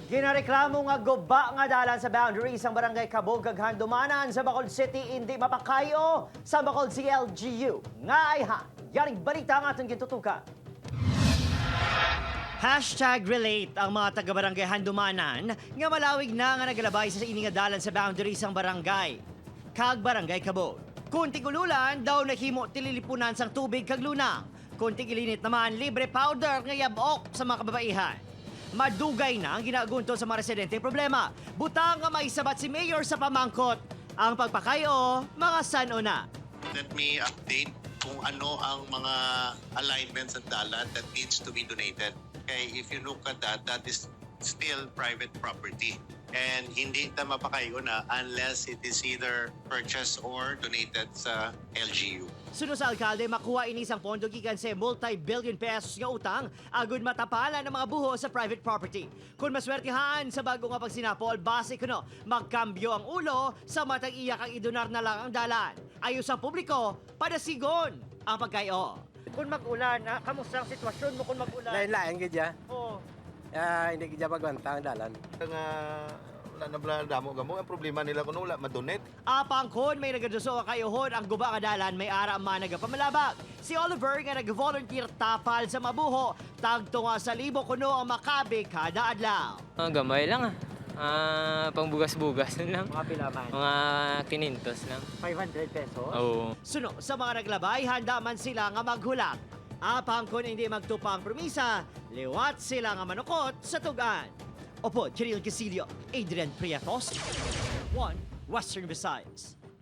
Ginareklamo nga guba nga dalan sa boundary sa barangay Cabog kag Handumanan sa Bacolod City hindi mapakayo sa Bacolod City LGU. Nga ayhan, yaring balita nga atong gintutukan. #relate ang mga taga-barangay Handumanan nga malawig na nga nagalabay sa ini nga dalan sa boundary sang barangay kag barangay Cabog. Kung tigululan daw nahimo tililipunan sang tubig kag lunang. Kung tigilinit naman, libre powder nga yabok sa mga kababaihan. Madugay na ang ginagunto sa mga residente ang problema. Butang nga may sabat si Mayor sa pamangkot. Ang pagpakayo, mga sano na. Let me update kung ano ang mga alignments at dalan that needs to be donated. Okay, if you look at that, that is still private property. And hindi ta mapakayo na unless it is either purchased or donated sa LGU. Suno sa alkalde, makuha ini isang pondo gikan sa multi-billion pesos nga utang agud matapalan ang mga buho sa private property. Kung maswertihan sa bago nga pagsinapol, base kuno magkambyo ang ulo sa matag iya kang idonar na lang ang dalan. Ayos ang publiko, padasigon ang pagkayo. Kung mag-ulan, ha? Kamusta ang sitwasyon mo kung mag-ulan? Lain-lain gid ya. Oo. Ah, hindi gid ya magwanta ang dalan. Nga wala na bala damo gamo ang problema nila kuno wala madonate. Apang kon may nagaduso ka kayuhon ang guba nga dalan, may ara man nagapamalabag. Si Oliver nga nag-volunteer tapal sa mabuho, tagto nga sa libo kuno ang makabi kada adlaw. Ah, gamay lang ah. Ah, pangbugas-bugas lang. Mga pila man? Mga kinintos lang. 500 pesos? Oo. Suno sa mga naglabay, handa man sila nga maghulag. Apang kon hindi magtupa ang promisa, liwat sila nga manukot sa tugan. Opo, Kiril Casilio, Adrian Prietos, 1 Western Visayas.